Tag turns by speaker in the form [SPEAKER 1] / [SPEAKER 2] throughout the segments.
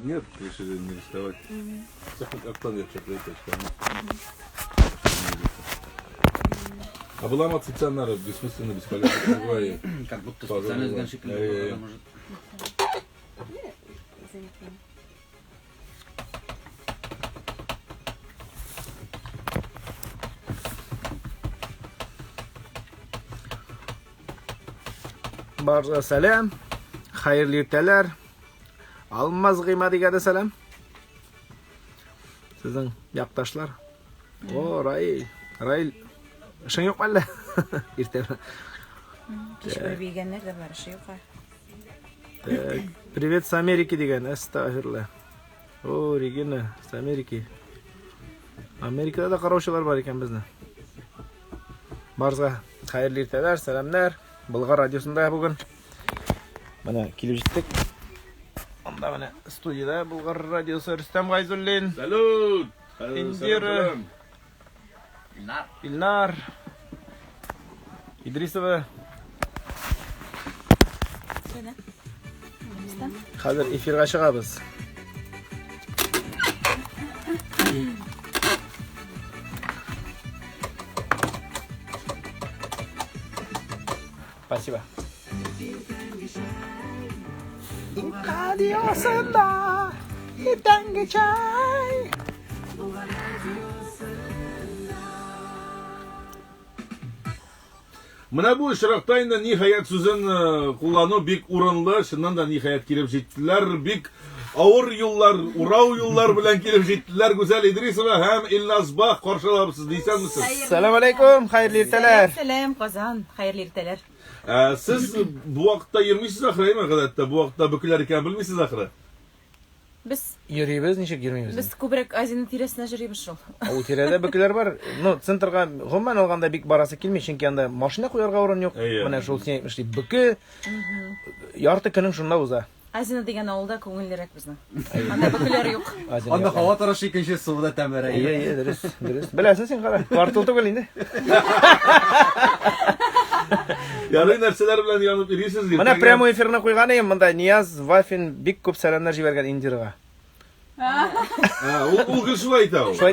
[SPEAKER 1] Нет, решили не рисковать. Обламаться надо, бессмысленно, бесполезно.
[SPEAKER 2] Как будто специально изган шикелле может.
[SPEAKER 3] Барыгызга сәлам, хәерле иртәләр. Алмаз Гыймадигә дә сәлам. Сезнең якташлар. О, Раил. Раил, эшең юк әллә? Иртә.
[SPEAKER 4] Кич бер бигәннәр дә бар, эше юк.
[SPEAKER 3] Так, привет с Америки дигән, әстәгъфирулла. О, Регина, с Америки. Америкада да караучылар бар икән безне. Барыгызга хәерле иртәләр, сәламнәр. Болгар радиосында бүген. Менә килеп җиттек. Анда менә студиядә Болгар радиосы Рөстәм Гайзуллин.
[SPEAKER 1] Салют!
[SPEAKER 3] Индира.
[SPEAKER 2] Илнар.
[SPEAKER 3] Илнар. Идрисова. Хәзер эфирга чыгабыз. Спасибо. Радиосында иртәнге чәй.
[SPEAKER 1] Менә бу очракта инде ниһаять сүзен э, куллану бик урынлы. Чыннан да ниһаять килеп җиттеләр. Бик авыр юллар, урау юллар белән килеп җиттеләр Гүзәл Идрисова һәм Илназ Бах. Каршы алабыз сезне. Исәнмесез.
[SPEAKER 3] Сәлам алейкум, хәерле иртәләр.
[SPEAKER 4] Сәлам, Казан, хәерле иртәләр.
[SPEAKER 1] Ә, сез бу вакытта йөрмисез ахры, әйме, гадәттә бу вакытта бөкеләр икәнен белмисез ахры.
[SPEAKER 4] Без
[SPEAKER 3] Йөрибез, ничек йөрмибез?
[SPEAKER 4] без күбрәк Азина тирәсенә йөрибез шул.
[SPEAKER 3] Ул тирәдә бөкеләр бар. Ну, центрга гомумән алганда бик барасы килми, чөнки анда машина куярга урын юк.
[SPEAKER 1] Әйе.
[SPEAKER 3] Менә шул син әйтмешли, бөке ярты көнең шунда уза.
[SPEAKER 4] Азина дигән авылда күңеллерәк безнең. Анда бөкеләр юк.
[SPEAKER 3] Азина
[SPEAKER 2] Анда
[SPEAKER 3] якын.
[SPEAKER 2] һава торышы икенче, суы да тәмлерәк.
[SPEAKER 3] Әйе, әйе, дөрес, дөрес. Беләсең син кара. Квартал түгел инде.
[SPEAKER 1] Ярый нәрсәләр белән янып йөрисез.
[SPEAKER 3] Менә
[SPEAKER 1] иртәгә-
[SPEAKER 3] прямой эфирны куйган идем, монда Нияз Вафин бик күп сәламнәр җибәргән Индирага.
[SPEAKER 1] Ә, ул, ул гел шулай әйтә ул.
[SPEAKER 3] Шулай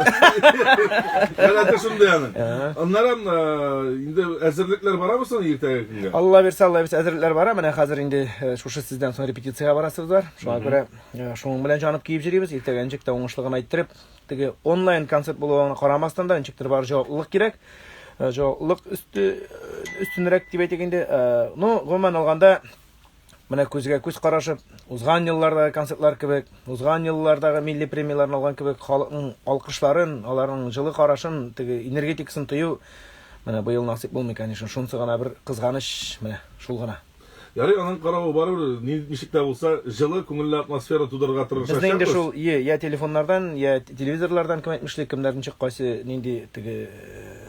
[SPEAKER 1] Гадәте шундый аның. Аннары э, инде әзерлекләр барамы соң иртәгә көнгә?
[SPEAKER 3] Алла бирсә, Алла бирсә, әзерлекләр бара. Менә хәзер инде э, шушы сездән соң репетициягә барасыбыз бар. Шуңа күрә э, шуның белән җанып киеп йөрибез. Иртәгә ничек тә уңышлы гына иттереп, теге онлайн концерт булуына карамастан да ничектер бар җаваплылык кирәк. Э, Җаваплылык өсте өстенрәк дип әйтик инде. Э, Ну, гомумән алганда, менә күзгә күз карашып, узган еллардагы концертлар кебек, узган еллардагы милли премияләрне алган кебек халыкның алкышларын, аларның җылы карашын, теге энергетикасын тою менә быел насыйп булмый, конечно. Шунысы гына бер кызганыч, менә шул гына.
[SPEAKER 1] Ярый, аның каравы барыбер ничек тә булса җылы, күңелле атмосфера тудырырга
[SPEAKER 3] Безнең инде
[SPEAKER 1] тырышачакбыз.
[SPEAKER 3] шул е, я телефоннардан, я телевизорлардан кем әйтмешли, кемнәр ничек кайсы нинди теге э,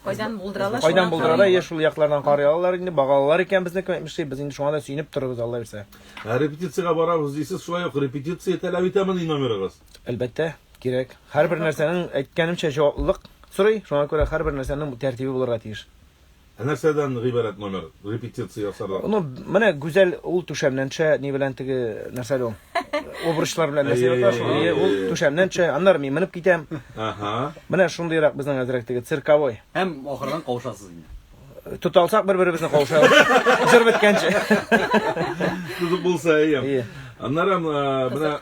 [SPEAKER 4] Кайдан булдыралар?
[SPEAKER 3] кайдан
[SPEAKER 4] шуннан
[SPEAKER 3] булдыра да,
[SPEAKER 4] карыйлар.
[SPEAKER 3] я шул яклардан карый алалар инде, бага алалар икән безне кем әйтмешли, без инде шуңа да сөенеп торабыз, Алла бирсә.
[SPEAKER 1] Ә, репетициягә барабыз дисез, шулай ук репетиция таләп итәмени номерыгыз?
[SPEAKER 3] Әлбәттә, кирәк. Һәрбер нәрсәнең әйткәнемчә җаваплылык сорый, шуңа күрә һәрбер нәрсәнең тәртибе булырга тиеш.
[SPEAKER 1] Ә нәрсәдән гыйбарәт номер? Репетиция ясарга.
[SPEAKER 3] Ну, менә Гүзәл ул түшәмнән төшә, ни белән теге нәрсә әле ул? Обручлар белән нәрсә
[SPEAKER 1] Әйе,
[SPEAKER 3] ята шул.
[SPEAKER 1] әйе,
[SPEAKER 3] Әйе, ул
[SPEAKER 1] әйе.
[SPEAKER 3] түшәмнән төшә, аннары мин менеп китәм.
[SPEAKER 1] Ага.
[SPEAKER 3] Менә шундыйрак безнең әзрәк теге цирковой.
[SPEAKER 2] Һәм ахырдан кавышасыз инде.
[SPEAKER 3] Тота алсак бер-беребезне кавышабыз. Җыр беткәнче.
[SPEAKER 1] Тотып булса, әйе.
[SPEAKER 3] Әйе.
[SPEAKER 1] Аннары э, менә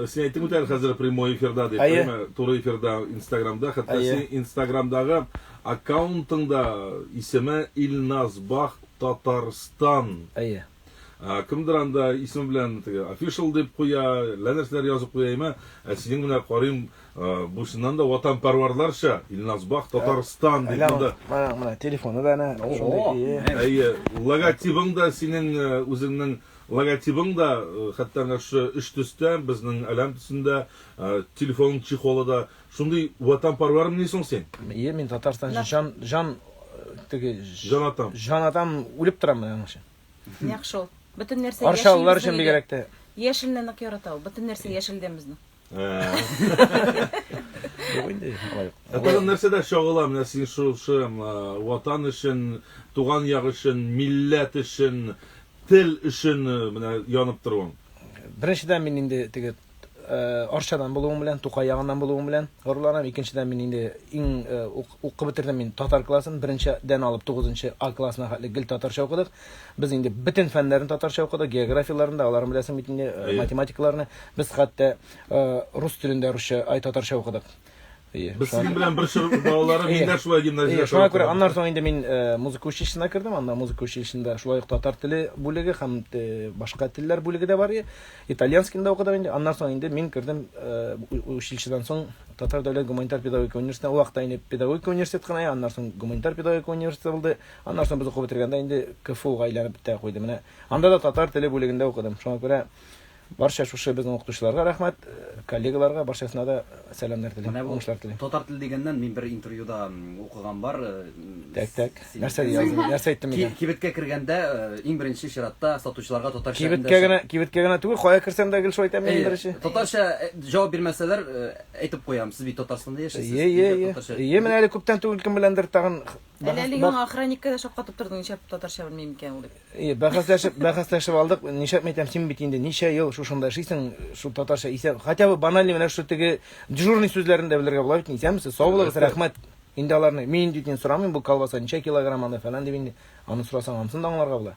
[SPEAKER 1] э, син әйттең бит әле хәзер прямой эфирда дип,
[SPEAKER 3] Әйе.
[SPEAKER 1] әйеме? Туры эфирда Инстаграмда, хәтта
[SPEAKER 3] Әйе.
[SPEAKER 1] син Инстаграмдагы аккаунтыңда исеме Илназ Бах Татарстан.
[SPEAKER 3] Әйе.
[SPEAKER 1] Ә, Кемдер анда исеме белән теге official дип куя, әллә нәрсәләр язып куя, әйме? Ә синең менә карыйм, э, бу чыннан да ватанпәрварларча Илназ Бах Татарстан дип
[SPEAKER 3] Әле
[SPEAKER 1] монда.
[SPEAKER 3] менә менә телефоны да әнә шундый.
[SPEAKER 2] Ого.
[SPEAKER 3] Әйе.
[SPEAKER 1] Әйе, логотибың да синең э, үзеңнең логотибың да э, хәтта менә шушы өч төстә, безнең әләм төсендә, э, телефон чехолы да шундый ватанпәрвармыни соң син?
[SPEAKER 3] Әйе, мин Татарстан өчен җан җан э, теге
[SPEAKER 1] Җан атам.
[SPEAKER 3] Җан атам, үлеп торам менә аның өчен.
[SPEAKER 4] Нәкъ шул. Бөтен нәрсә
[SPEAKER 3] Арчалылар
[SPEAKER 4] яшел
[SPEAKER 3] өчен
[SPEAKER 4] безнең
[SPEAKER 3] бигрәк тә.
[SPEAKER 4] өйдә. Яшелне нык ярата ул. Бөтен нәрсә яшелдән безнең.
[SPEAKER 1] Ә,
[SPEAKER 3] Юк инде, алай юк.
[SPEAKER 1] Ә тагын нәрсәдә чагыла менә син шушы э, ватан өчен, туган як өчен, милләт өчен, тел өчен э, менә янып торуың?
[SPEAKER 3] Беренчедән, мин инде теге Арчадан булуым белән, Тукай ягыннан булуым белән горурланам. Икенчедән, мин инде иң укып бетердем мин татар классын, беренчедән алып тугызынчы А классына хәтле гел татарча укыдык. Без инде бөтен фәннәрне татарча укыдык, географияләрен дә, аларын беләсең бит инде, математикаларны. Без хәтта рус телендә русча, ай татарча укыдык.
[SPEAKER 1] Ие. Без синең белән бер чор балалары, мин дә шулай гимназиядә.
[SPEAKER 3] Шуңа күрә аннан соң инде мин музыка училищесына кердем. Анда музыка училищесында шулай ук татар теле бүлеге һәм башка телләр бүлеге дә бар иде. Итальянскийны да укыдым инде. Аннан соң инде мин кердем училищедан соң Татар дәүләт гуманитар педагогика университетына. Ул вакытта инде педагогика университеты кына, аннан соң гуманитар педагогика университеты булды. Аннан соң без укып бетергәндә инде КФУга әйләнеп тә куйды. Менә анда да татар теле бүлегендә укыдым. Шуңа күрә Барча шушы безнең укытучыларга рәхмәт, коллегаларга, барчасына да сәламнәр телим,
[SPEAKER 2] Менә бу
[SPEAKER 3] уңышлар телим.
[SPEAKER 2] татар теле дигәннән, мин бер интервьюда укыган бар.
[SPEAKER 3] Так, так. Нәрсә яздың? Нәрсә әйттем
[SPEAKER 2] икән? Кибеткә кергәндә, иң беренче чиратта сатучыларга татарча
[SPEAKER 3] Кибеткә генә, кибеткә генә түгел, кая керсәм дә гел шулай әйтәм мин беренче.
[SPEAKER 2] Татарча җавап бирмәсәләр, әйтеп куям, сез бит Татарстанда яшисез.
[SPEAKER 3] Е, е, е. Е, менә әле күптән түгел кем беләндер тагын
[SPEAKER 4] Әле әле генә охранникка да шаккатып тордың, нишләп татарча белмим икән ул дип.
[SPEAKER 3] Ие, бәхәсләшеп, бәхәсләшеп алдык. Нишләп әйтәм, син бит инде ничә ел шушында эшлисең, шул татарча исән, хотя бы банальный менә шул теге дежурный сүзләрен дә белергә була бит, исәнмесез, сау булыгыз, рәхмәт. Инде аларны мин инде инде сорамыйм, бу колбаса ничә килограмм анда фәлән дип инде, аны сорасаң, анысын да аңларга була.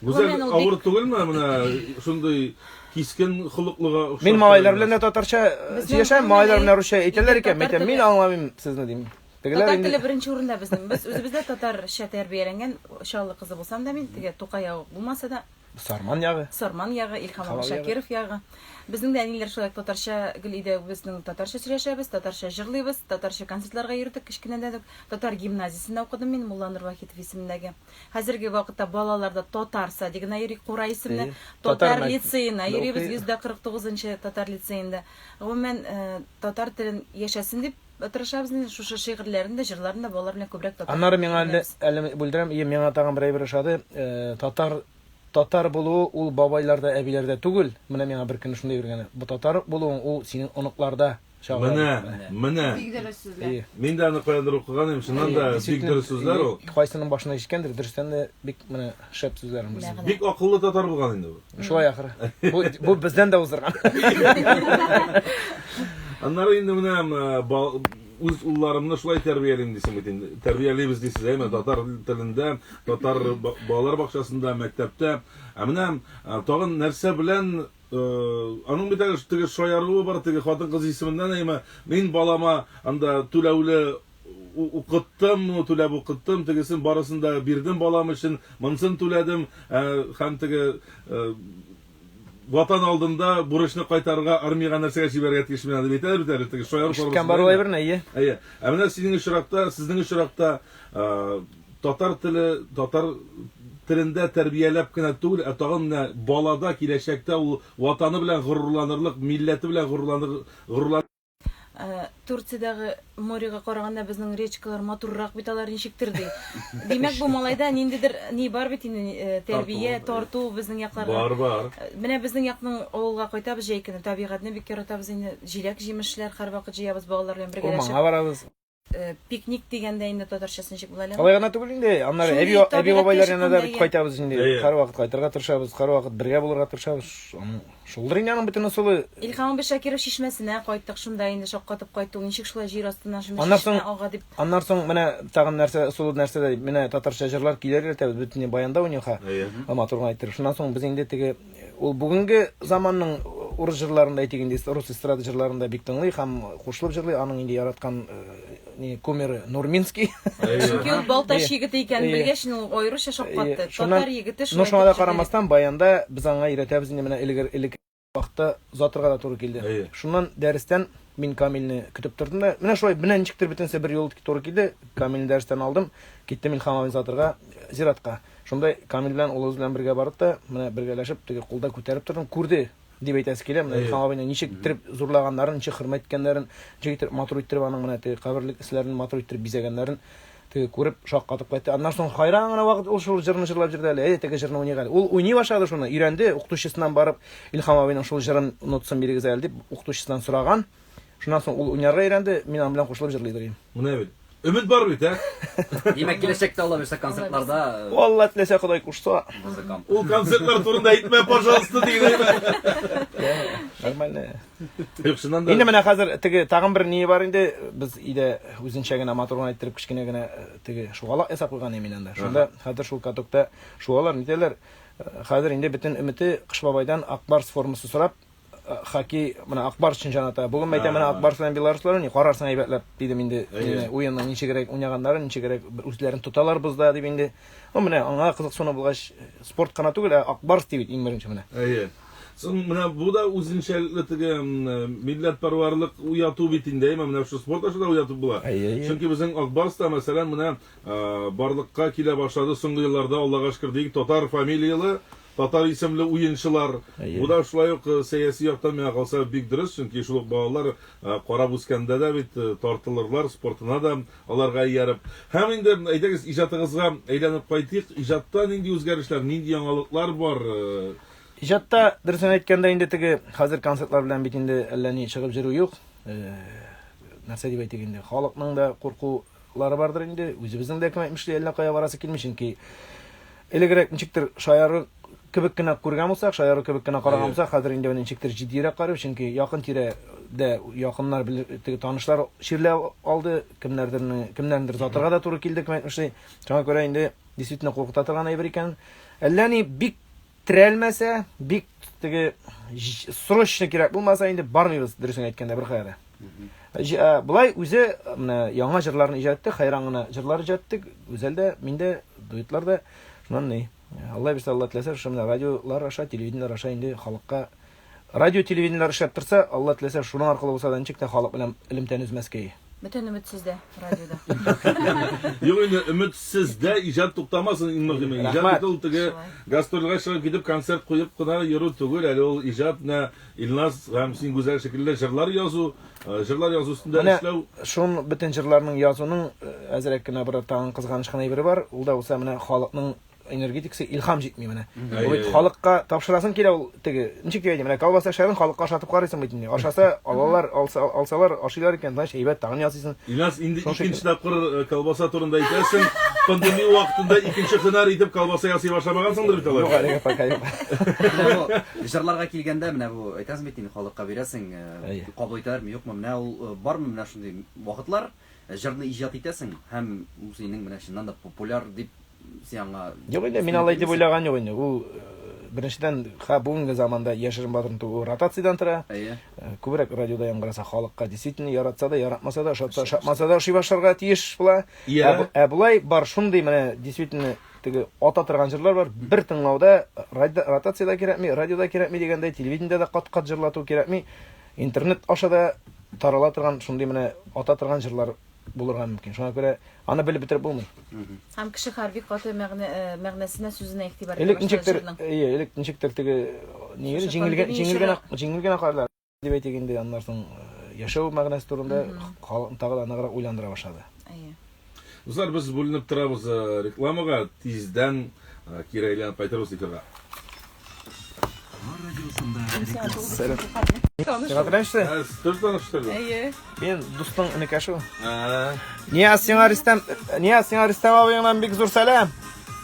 [SPEAKER 1] Гүзәл, авыр түгелме менә шундый кискен холыклыга
[SPEAKER 3] охшап? Мин малайлар белән дә татарча сөйләшәм, малайлар белән русча әйтәләр икән, әйтәм, мин аңламыйм сезне дим.
[SPEAKER 4] Тегеләр Татар теле беренче урында безнең. Без үзебез дә татарча тәрбияләнгән Чаллы кызы булсам да мин, теге Тукай ягы булмаса да.
[SPEAKER 3] Сарман ягы.
[SPEAKER 4] Сарман ягы, Илһам абый Шакиров ягы. Безнең дә әниләр шулай татарча гел өйдә безнең татарча сөйләшәбез, татарча җырлыйбыз, татарча концертларга йөрдек кечкенәдән үк. Татар гимназиясендә укыдым мин, Мулланур Вахитов исемендәге. Хәзерге вакытта балалар да татар садигына йөри, Кура исемле. Татар лицеена йөрибез, 149 нчы татар лицеенда. Гомумән, татар телен яшәсен дип Тырышабыз инде шушы шигырьләрен дә, җырларын да балалар белән күбрәк
[SPEAKER 3] татар. Аннары миңа әле, әле бүлдерәм, ие, миңа тагын бер әйбер ошады. Э, татар татар булуы ул бабайларда, әбиләрдә түгел. Менә миңа бер көнне шундый йөргәне. Бу татар булуың ул синең оныкларда
[SPEAKER 1] чагыла. Менә, менә.
[SPEAKER 4] Бик дөрес сүзләр.
[SPEAKER 1] Мин дә аны каяндыр укыган идем, чыннан да бик дөрес сүзләр ул.
[SPEAKER 3] Кайсының башына җиткәндер, дөрестән дә бик менә шәп сүзләр.
[SPEAKER 1] Бик акыллы татар булган инде бу.
[SPEAKER 3] Шулай ахыры. Бу, бу бездән дә уздырган.
[SPEAKER 1] Аннары инде менә үз улларымны шулай тәрбиялим дисең бит инде. Тәрбиялибез дисез, әйме, татар телендә, татар балалар бакчасында, мәктәптә. Ә менә тагын нәрсә белән аның бит әле теге шаяруы бар, теге хатын-кыз исеменнән, әйме, мин балама анда түләүле укыттым, түләп укыттым, тегесен барысын да бирдем балам өчен, монысын түләдем, һәм теге ватан алдында бурычны кайтарырга армиягә нәрсәгә җибәрергә тиеш мин дип әйтәләр бит әле теге шаяру
[SPEAKER 3] Ишеткән бар ул әйберне, әйе.
[SPEAKER 1] Әйе. Ә менә синең очракта, сезнең очракта татар теле, татар телендә тәрбияләп кенә түгел, ә тагын менә балада киләчәктә ул ватаны белән горурланырлык, милләте белән горурланыр, горурлан
[SPEAKER 4] Турциядәге моряга караганда безнең речкалар матуррак бит алар ничектер ди. Димәк, бу малайда ниндидер ни бар бит инде, тәрбия, тарту безнең якларга.
[SPEAKER 1] Бар, бар.
[SPEAKER 4] Менә безнең якның авылга кайтабыз җәй көне, табигатьне бик яратабыз инде, җиләк-җимешләр һәрвакыт җыябыз балалар белән бергәләшеп.
[SPEAKER 3] Урманга барабыз.
[SPEAKER 4] Пикник дигәндә инде татарчасы ничек була әле?
[SPEAKER 3] Алай гына түгел инде. Аннары әби әби бабайлар янына да бит кайтабыз инде. Һәрвакыт кайтырга тырышабыз, һәрвакыт бергә булырга тырышабыз. Шулдыр инде аның бөтен ысулы.
[SPEAKER 4] Илһам абый Шакиров чишмәсенә кайттык, шунда инде шаккатып кайттык, ничек шулай җир астыннан шундый чишмә ага дип.
[SPEAKER 3] Аннан соң менә тагын нәрсә ысулы нәрсә дә, менә татарча җырлар көйләр өйрәтәбез, бөтен баянда уйныйха. Матур гына иттереп. Шуннан соң без инде теге ул бүгенге заманның урыс җырларын да әйтик инде, рус эстрада җырларын да бик тыңлый һәм кушылып җырлый. Аның инде яраткан ни кумиры Нурминский.
[SPEAKER 4] Чөнки ул Балтач егете икәнен белгәч, ул аеруча шаккатты. Татар егете
[SPEAKER 3] шулай. Ну, шуңа да карамастан, баянда без аңа өйрәтәбез инде менә элек элек вакытта озатырга да туры килде. Шуннан дәрестән мин Камилне көтеп тордым да, менә шулай, менә ничектер бөтенесе бер юлы туры килде. Камилне дәрестән алдым, киттем Илһам абыйны озатырга зиратка. Шунда Камил белән улыбыз белән бергә бардык та, менә бергәләшеп теге кулда күтәреп тордым, күрде дип әйтәсе килә. Менә Илһам абыйны ничек иттереп зурлаганнарын, ничек хөрмәт иткәннәрен, ничек иттереп матур иттереп аның менә теге каберлек эсләрен матур иттереп бизәгәннәрен теге күреп шаккатып кайтты. Аннан соң хайран гына вакыт ул шул җырны җырлап йөрде әле. Әйдә теге җырны уйныйк әле. Ул уйный башлады шуны, өйрәнде, укытучысыннан барып Илһам абыйның шул җырын нотасын бирегез әле дип укытучысыннан сораган. Шуннан соң ул уйнарга өйрәнде, мин аның белән кушылып җырлый идем.
[SPEAKER 1] Менә бит. Өмет бар бит, ә?
[SPEAKER 2] Димәк, киләчәктә Алла бирсә концертларда
[SPEAKER 3] э, Алла теләсә, Ходай кушса.
[SPEAKER 2] Музыкант.
[SPEAKER 1] Ул концертлар турында әйтмә, пожалуйста, дигән әйбер.
[SPEAKER 3] Нормально.
[SPEAKER 1] Юк, чыннан да.
[SPEAKER 3] Инде менә хәзер теге тагын бер ни бар инде, без өйдә үзенчә генә матур гына иттереп кечкенә генә э, теге шугалак ясап куйган идем мин анда. Шунда хәзер шул катокта шуалар, нитәләр. Э, хәзер инде бөтен өмете Кыш бабайдан Ак Барс формасы сорап, хоккей менә Ак Барс өчен җан ата. Бүген әйтәм, менә Ак Барс белән белоруслар уйный, карарсың әйбәтләп, дидем инде. Уенны ничегрәк уйнаганнарын, ничегрәк үзләрен тоталар бозда дип инде. Ну менә аңа кызыксыну булгач, спорт кына түгел, ә Ак Барс дип иң беренче менә.
[SPEAKER 1] Әйе. Соң менә бу да үзенчәлекле теге милләтпәрварлык уяту бит инде, әйме? Менә шул спорт аша да уятып була. Чөнки безнең Ак Барс та, мәсәлән, менә барлыкка килә башлады соңгы елларда, Аллага шөкер, диик, татар фамилияле Татар исемле уенчылар. Бу да шулай ук сәяси яктан миңа калса бик дөрес, чөнки шул ук балалар карап үскәндә дә бит тартылырлар, спортына да аларга ияреп. Һәм инде, әйдәгез, иҗатыгызга әйләнеп кайтыйк. Иҗатта нинди үзгәрешләр, нинди яңалыклар бар?
[SPEAKER 3] Иҗатта, дөресен әйткәндә, инде теге хәзер концертлар белән бит инде әллә ни чыгып йөрү юк. Нәрсә дип әйтик инде, халыкның да курку лары бардыр инде. Үзебезнең дә кем әйтмешли әллә кая барасы килми, чөнки элегрәк ничектер шаяру кебек кенә күргән булсак, шаяру кебек кенә караган булсак, хәзер инде ничектер җитдирәк карыйбыз, чөнки якын тирәдә якыннар, теге танышлар чирләп алды, кемнәрдерне, кемнәрнедер затырга да туры килде, кем әйтмешли. Шуңа күрә инде действительно куркыта торган әйбер икән. Әллә ни бик терәлмәсә, бик теге срочно кирәк булмаса инде бармыйбыз, дөресен әйткәндә, бер кая да. Болай үзе менә яңа җырларны иҗат итте, хәйран гына җырлар иҗат иттек. Гүзәл дә, мин дә, дуэтлар да. Шуннан ни? Алла бирсә, Алла теләсә, шушы менә радиолар аша, телевидениеләр аша инде халыкка радио телевидениеләр эшләп торса, Алла теләсә, шуның аркылы булса да ничек тә халык белән элемтәне өзмәскә.
[SPEAKER 4] Бөтен өмет сездә, радиода.
[SPEAKER 1] Юк инде, өмет сездә, иҗат туктамасын, иң мөһиме. Иҗат бит ул теге гастрольгә чыгып китеп концерт куеп кына йөрү түгел, әле ул иҗат менә Илназ һәм син Гүзәл шикелле җырлар язу, җырлар язу өстендә эшләү.
[SPEAKER 3] Шул бөтен җырларның язуның әзрәк кенә бер тагын кызганыч кына әйбере бар, ул да булса менә халыкның энергетикасы илһам җитми менә. Ул бит халыкка тапшырасың килә ул теге, ничек дип әйтим, менә колбаса шәрен халыкка ашатып карыйсың бит инде. Ашаса, алалар, алса, алсалар, ашыйлар икән, значит, әйбәт, тагын ясыйсың.
[SPEAKER 1] Илназ, инде икенче тапкыр колбаса турында әйтәсең. Пандемия вакытында икенче һөнәр итеп колбаса ясый башламагансыңдыр бит алай?
[SPEAKER 3] Юк, әлегә пока юк.
[SPEAKER 2] Менә бу җырларга килгәндә, менә бу әйтәсең бит инде халыкка бирәсең, кабул итәләрме, юкмы? Менә ул бармы менә шундый вакытлар, җырны иҗат итәсең һәм ул синең менә чыннан да популяр дип син аңа
[SPEAKER 3] Юк инде, мин алай дип уйлаган юк инде. Ул беренчедән, ха, бүгенге заманда яшерен батырын түгел, ул ротациядән тора.
[SPEAKER 2] Әйе.
[SPEAKER 3] Күбрәк радиода яңгыраса, халыкка действительно яратса да, яратмаса да, ошатса, ошатмаса да ошый башларга тиеш була.
[SPEAKER 1] Иә.
[SPEAKER 3] Ә болай бар шундый менә действительно теге ата торган җырлар бар. Бер тыңлауда ротация да кирәкми, радио да кирәкми дигәндәй, телевидениедә дә кат-кат җырлату кирәкми. Интернет аша да тарала торган шундый менә ата торган җырлар булырга мөмкин. Шуңа күрә аны белеп бетереп булмый.
[SPEAKER 4] Һәм кеше хәр бик каты мәгънә, мәгънәсенә, сүзенә игътибар итә
[SPEAKER 3] Элек
[SPEAKER 4] башлады
[SPEAKER 3] ничектер,
[SPEAKER 4] җырның.
[SPEAKER 3] әйе, элек ничектер теге ни
[SPEAKER 4] Шушы
[SPEAKER 3] җиңел генә,
[SPEAKER 4] пандемия
[SPEAKER 3] җиңел генә,
[SPEAKER 4] чоры.
[SPEAKER 3] җиңел генә карыйлар дип әйтик инде, аннан соң яшәү мәгънәсе турында халыкны тагы да ныграк уйландыра башлады.
[SPEAKER 4] Әйе.
[SPEAKER 1] Дуслар, без бүленеп торабыз рекламага, тиздән кире әйләнеп кайтырбыз эфирга.
[SPEAKER 3] Сәлам. Сиңа теләмче?
[SPEAKER 1] Сез таныштырдың.
[SPEAKER 4] Әйе.
[SPEAKER 3] Мин дустың энекәше ул. Нияз, сиңа Рөстәм, Нияз, сиңа Рөстәм абыеңнан бик зур сәлам.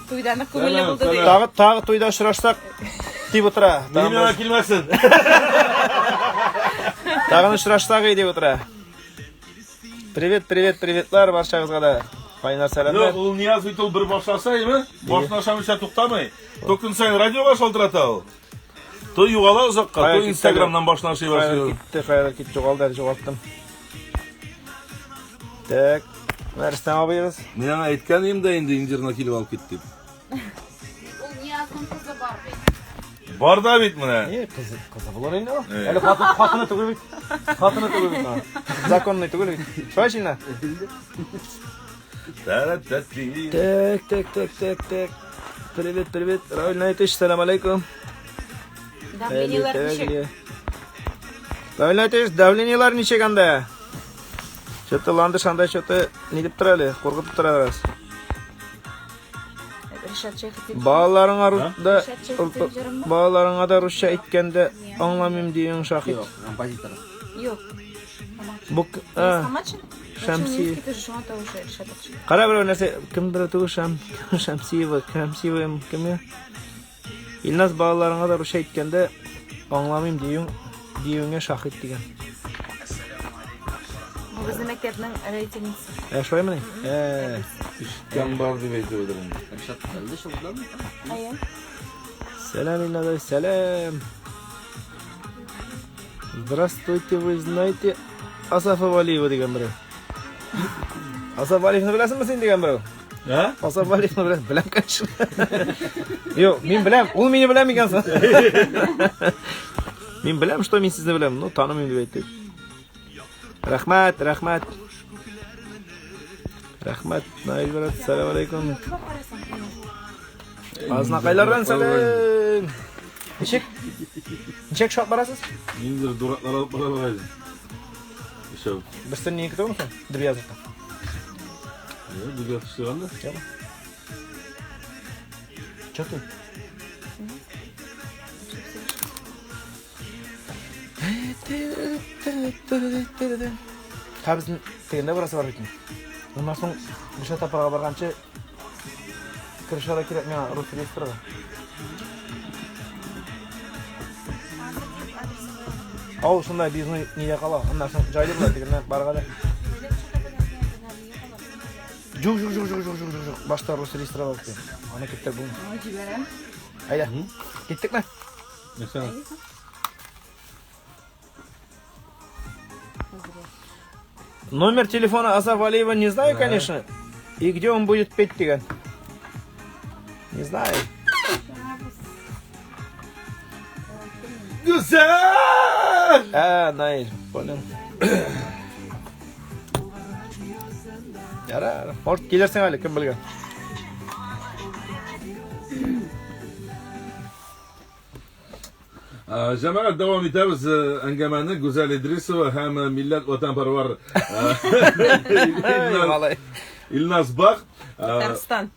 [SPEAKER 4] Туйда нык күңелле булды ди.
[SPEAKER 3] Тагы тагы туйда очрашсак дип утыра.
[SPEAKER 1] Ни миңа килмәсен.
[SPEAKER 3] Тагын очрашсак дип утыра. Привет, привет, приветлар барчагызга да. Кайнар сәламнәр.
[SPEAKER 1] Юк, ул Нияз бит ул бер башласа, әйме? Башын ашамыйча туктамый. То көн саен радиога шалтырата ул. То югала озакка, то Инстаграмнан башын ашый башлый.
[SPEAKER 3] Китте, кая китте, югалды, әле югалттым. Так, менә Рөстәм абыебыз.
[SPEAKER 1] Мин аңа әйткән идем дә инде Индирны килеп алып кит дип.
[SPEAKER 5] Ул Ниязның кызы бар бит.
[SPEAKER 1] Бар да бит менә.
[SPEAKER 3] Э, кызы, кызы булыр инде ул. Әле хатын, хатыны түгел бит. Хатыны түгел бит аның. Законный түгел бит. Шулай шин Так, так, так, так, так. Привет, привет. Равиль Наитович, салам алейкум.
[SPEAKER 4] Давлениеләр ничек?
[SPEAKER 3] Равиль Наитович, давлениеләр ничек анда? Что-то ландыш анда что-то не дип тора әле, куркытып тора бераз.
[SPEAKER 4] Ришат Шәйхетдин.
[SPEAKER 3] Балаларыңа да
[SPEAKER 4] Ришат
[SPEAKER 3] балаларыңа да русча әйткәндә аңламыйм дигән шахит.
[SPEAKER 2] Юк, композитор.
[SPEAKER 4] Юк.
[SPEAKER 3] Бу
[SPEAKER 4] Хаматшин?
[SPEAKER 3] Шәмси.
[SPEAKER 4] Тоже шуңа тавышы Ришат охшый.
[SPEAKER 3] Кара берәү нәрсә, кем берәү түгел, Шәм, Шәмсиева, Шәмсиева кем я? Илназ балаларыңа да русча әйткәндә аңламыйм диюң, диюеңә шаһит дигән.
[SPEAKER 4] Бу безнең мәктәпнең рейтингысы.
[SPEAKER 3] Ә шулаймыни? Ә,
[SPEAKER 1] Ишеткән бар дип әйтеп инде.
[SPEAKER 2] Ришат әлдә шулдамы?
[SPEAKER 4] Әйе.
[SPEAKER 3] Сәлам, Илназ, сәлам. Здравствуйте, вы знаете Асафа Валиева дигән берәү. Асаф Валиевны беләсеңме син дигән берәү?
[SPEAKER 1] Ә?
[SPEAKER 3] Асаф Валиевны беләм, беләм, конечно. Юк, мин беләм, ул мине белә микән соң? Мин беләм, что мин сезне беләм, но танымыйм дип әйтте. Рәхмәт, рәхмәт. Рәхмәт, Наил брат, сәлам алейкум. Азнакайлардан сәлам. Ничек? Ничек шат барасыз?
[SPEAKER 1] Ниндидер дураклар алып баралар иде. Өчәү.
[SPEAKER 3] Берсен нинеке түгелме соң? Дөбьязовка.
[SPEAKER 1] Дөбьязов эшләгән дә.
[SPEAKER 3] Чё ты? Ха безнең тегендә барасы бар бит. Моннан соң Гөлшат апага барганчы керешергә кирәк миңа рус реестрга. Ау, шунда безнең нидә кала. Аннан соң җайлы була тегеннән барырга да. Юк, юк, юк, юк, юк, юк, юк. Башта рус реестрга барып кил. Аны киттек булмый.
[SPEAKER 4] Җибәрәм.
[SPEAKER 3] Әйдә. Киттекме?
[SPEAKER 1] Нәрсә?
[SPEAKER 3] Номер телефона Асаф Алиева не знаю, конечно. И где он будет петь дигән. Не знаю.
[SPEAKER 1] Гүзәл!
[SPEAKER 3] Ә, Наиль, понял. Ярар. Может, килерсең әле, кем белгән.
[SPEAKER 1] Җәмәгать дәвам итәбез әңгәмәне Гүзәл Идрисова һәм милләт ватанпәрвәр Илназ Бах.
[SPEAKER 4] Татарстан.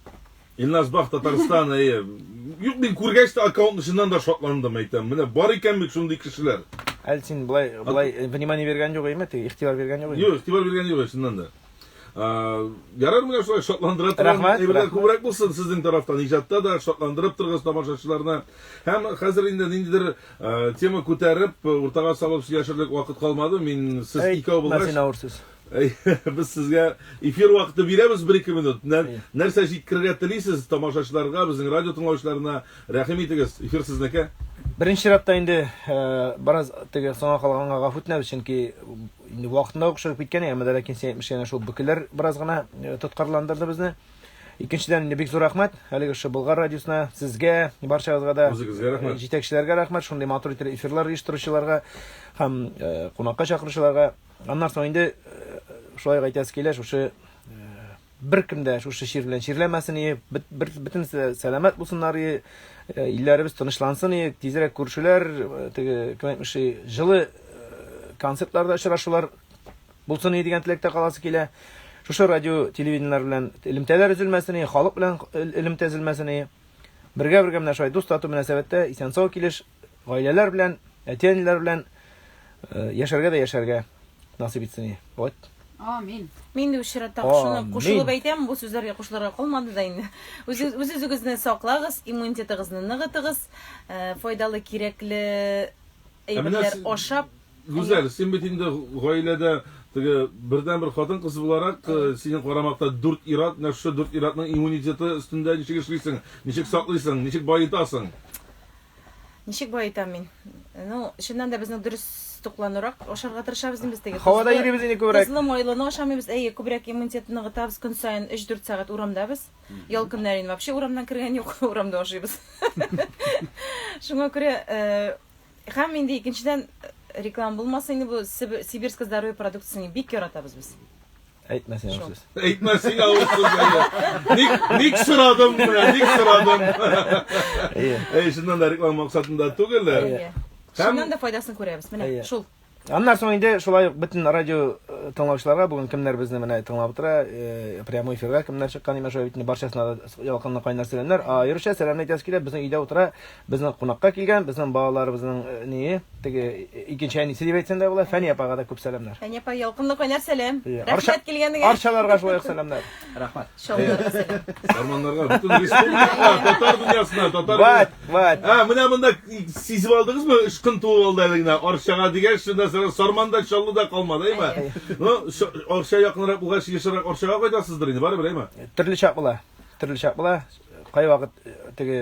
[SPEAKER 1] Илназ Бах Татарстан, әйе. Юк, мин күргәч тә аккаунтны чыннан да шатландым, әйтәм. Менә бар икән бит шундый кешеләр.
[SPEAKER 3] Әле син болай болай внимание биргән юк име, теге игътибар биргән юк име?
[SPEAKER 1] Юк, игътибар биргән юк, чыннан да. Ярар менә шулай шатландыра торган
[SPEAKER 3] Рәхмәт,
[SPEAKER 1] әйберләр
[SPEAKER 3] рәхмәт.
[SPEAKER 1] күбрәк булсын сезнең тарафтан иҗатта да шатландырып торыгыз тамашачыларны. Һәм хәзер инде ниндидер э, тема күтәреп, уртага салып сөйләшерлек вакыт калмады. Мин сез икәү
[SPEAKER 3] Әй,
[SPEAKER 1] булгач,
[SPEAKER 3] син авыр сүз.
[SPEAKER 1] әй, без сезгә эфир вакыты бирәбез бер-ике минут. Нәр-
[SPEAKER 3] Әйе.
[SPEAKER 1] Нәрсә җиткерергә телисез тамашачыларга, безнең радио тыңлаучыларына рәхим итегез. Эфир сезнеке.
[SPEAKER 3] Беренче чиратта инде э, бераз теге соңа калганга гафу үтенәбез, чөнки Инде вакытында ук чыгып киткән, әмма дә ләкин син әйтмешли әнә шул бөкеләр бераз гына э, тоткарландырды безне. Икенчедән инде бик зур рәхмәт әлеге шушы Болгар радиосына, сезгә, барчагызга да.
[SPEAKER 1] Үзегезгә рәхмәт.
[SPEAKER 3] Э, җитәкчеләргә рәхмәт, шундый матур итеп эфирлар оештыручыларга һәм э, кунакка чакыручыларга. Аннан соң инде шулай ук әйтәсе килә, шушы беркем дә шушы чир белән чирләмәсен ие, бөтенесе дә сәламәт булсыннар ие, илләребез тынычлансын ие, тизрәк күрешүләр, теге кем әйтмешли, җылы концертларда очрашулар булсын ие дигән теләктә каласы килә. Шушы радио, телевидениеләр белән элемтәләр өзелмәсен ие, халык белән элемтә өзелмәсен ие. Бергә-бергә менә шулай дус тату мөнәсәбәттә исән-сау килеш гаиләләр белән, әти-әниләр белән яшәргә дә яшәргә насыйп итсен ие. Вот.
[SPEAKER 5] Амин.
[SPEAKER 4] Мин дә үз чиратта шуны
[SPEAKER 3] Амин.
[SPEAKER 4] кушылып әйтәм, бу сүзләргә кушылырга калмады да инде. Үз үзегезне саклагыз, иммунитетыгызны ныгытыгыз, файдалы, кирәкле
[SPEAKER 1] Ә менә
[SPEAKER 4] әйберләр
[SPEAKER 1] син-
[SPEAKER 4] ашап.
[SPEAKER 1] Гүзәл, син бит инде гаиләдә теге бердәнбер хатын-кыз буларак, синең карамакта дүрт ир-ат, менә шушы дүрт ир-атның иммунитеты өстендә ничек эшлисең, ничек саклыйсың, ничек баетасың?
[SPEAKER 4] Ничек баетам мин? Ну, чыннан да безнең дөрес тукланурак ашарга тырышабыз инде без теге.
[SPEAKER 3] Һавада
[SPEAKER 4] тозлы-
[SPEAKER 3] йөрибез инде күбрәк.
[SPEAKER 4] Тозлы майлыны ашамыйбыз. Әйе, күбрәк иммунитетны ныгытабыз. Көн саен 3-4 сәгать урамда без. Ял көннәрен инде вообще урамнан кергән юк, урамда ашыйбыз. Шуңа күрә, э, һәм инде икенчедән э, реклама булмасын инде бу Сибирское здоровье продукциясен бик яратабыз без.
[SPEAKER 3] Әйтмә син авыр сүз.
[SPEAKER 1] Әйтмә син авыр сүз, әйе. Ник, ник сорадым менә, ник сорадым.
[SPEAKER 3] Әйе.
[SPEAKER 1] Әйе, чыннан да реклама максатында түгел.
[SPEAKER 4] Әйе.
[SPEAKER 1] Һәм
[SPEAKER 4] Чыннан да файдасын күрәбез. Менә
[SPEAKER 3] Әйе.
[SPEAKER 4] шул.
[SPEAKER 3] Аннан соң инде шулай ук бөтен радио э, тыңлаучыларга бүген кемнәр безне менә тыңлап утыра, э, прямой эфирга кемнәр чыккан имеш, шулай бит инде барчасына да ялкынлы кайнар сәламнәр. Аеруча сәламне әйтәсе килә, безнең өйдә утыра, безнең кунакка килгән, безнең балаларыбызның э, ние, теге икенче әнисе дип әйтсәң дә була, Фәния апага да күп сәламнәр.
[SPEAKER 4] Фәния апа, ялкынлы кайнар сәлам.
[SPEAKER 3] Рәхмәт
[SPEAKER 4] килгәнегә.
[SPEAKER 3] Арчаларга шулай ук сәламнәр.
[SPEAKER 2] Рәхмәт.
[SPEAKER 4] Чаллыларга сәлам.
[SPEAKER 1] Сарманнарга, бөтен республикага, татар дөньясына, татар
[SPEAKER 3] Ват, ват.
[SPEAKER 1] Ә, менә монда сизеп алдыгызмы? Очкын туып алды әле генә. Арчага дигәч, шунда сразу Сарман да, Чаллы да калмады, әйме? Ну, Арча якынрак булгач, ешрак Арчага кайтасыздыр инде, барыбер, әйме?
[SPEAKER 3] Төрле чак була. Төрле чак була. Кайвакыт э, теге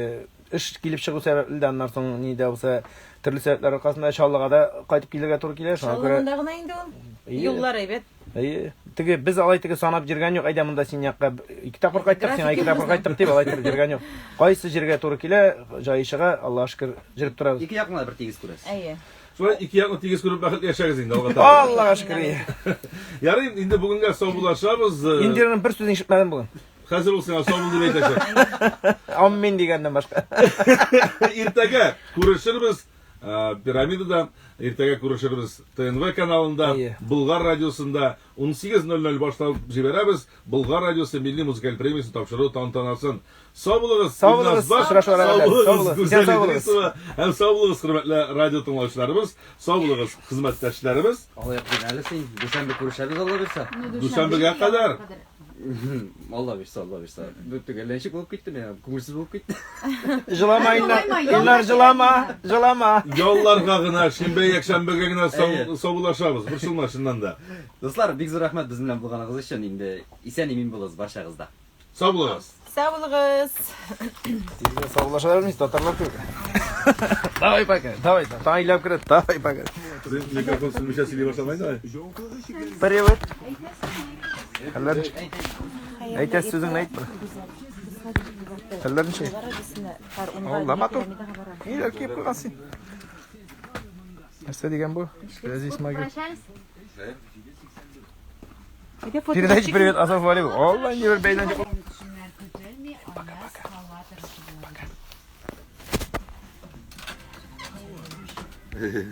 [SPEAKER 3] эш килеп чыгу сәбәпле дә, аннан соң ни дә булса төрле сәбәпләр аркасында Чаллыга да кайтып килергә туры килә. Шуңа
[SPEAKER 4] күрә Чаллы монда гына инде ул. Юллар әйбәт.
[SPEAKER 3] Әйе. Теге без алай теге санап йөргән юк. Әйдә монда син якка ике тапкыр кайттык, сиңа ике тапкыр кайттык дип алай итеп йөргән юк. Кайсы җиргә туры килә, җае чыга, Аллага шөкер, йөреп торабыз.
[SPEAKER 2] Ике якны да бер тигез күрәсез.
[SPEAKER 4] Әйе.
[SPEAKER 1] Шулай ике якны тигез күреп бәхетле яшәгез инде, Алга таба.
[SPEAKER 3] Аллага шөкер. Әйе.
[SPEAKER 1] Ярый, инде бүгенгә саубуллашабыз.
[SPEAKER 3] Индираның бер сүзен ишетмәдем бүген.
[SPEAKER 1] Хәзер ул сиңа сау бул дип әйтәчәк.
[SPEAKER 3] Амин дигәннән башка.
[SPEAKER 1] Иртәгә күрешербез. Э, Пирамидада иртәгә күрешербез ТНВ каналында, Болгар радиосында 18:00 башлап җибәрәбез. Болгар радиосы милли музыкаль премиясен тапшыру тантанасын. Сау булыгыз,
[SPEAKER 3] Сау булыгыз, очрашуларга
[SPEAKER 1] кадәр. Сау булыгыз, Гүзәл Идрисова һәм сау булыгыз, хөрмәтле радио тыңлаучыларыбыз, сау булыгыз, хезмәттәшләребез.
[SPEAKER 2] Алай ук әле син. Дүшәмбе күрешәбез, Алла бирсә.
[SPEAKER 1] Дүшәмбегә кадәр.
[SPEAKER 2] Алла бирсә, Алла бирсә. Бу төгәлләнчек булып китте миңа, күңелсез булып китте.
[SPEAKER 3] Җылама, Илнар. Илнар, җылама, җылама.
[SPEAKER 1] Ялларга гына, шимбә, якшәмбегә генә саубуллашабыз. Борчылма, чыннан да.
[SPEAKER 2] Дуслар, бик зур рәхмәт безнең белән булганыгыз өчен. Инде исән-имин булыгыз барчагыз да.
[SPEAKER 1] Сау булыгыз.
[SPEAKER 4] Сау булыгыз.
[SPEAKER 3] Тиздән саубуллаша белмисез, татарлар кебек. Давай пока, давай, таң иләп керә, давай пока.
[SPEAKER 1] Микрофон сүнмичә сөйли башламай давай.
[SPEAKER 3] Привет. Хәлләр ничек? Әйтәсе сүзеңне әйт бер. Хәлләр ничек? Алла матур. Ниләр киеп куйган син? Нәрсә дигән бу? Газиз Магил. Передайте привет Азафу Алиеву. Алла, не бер бәйлән. Пока, пока. Пока.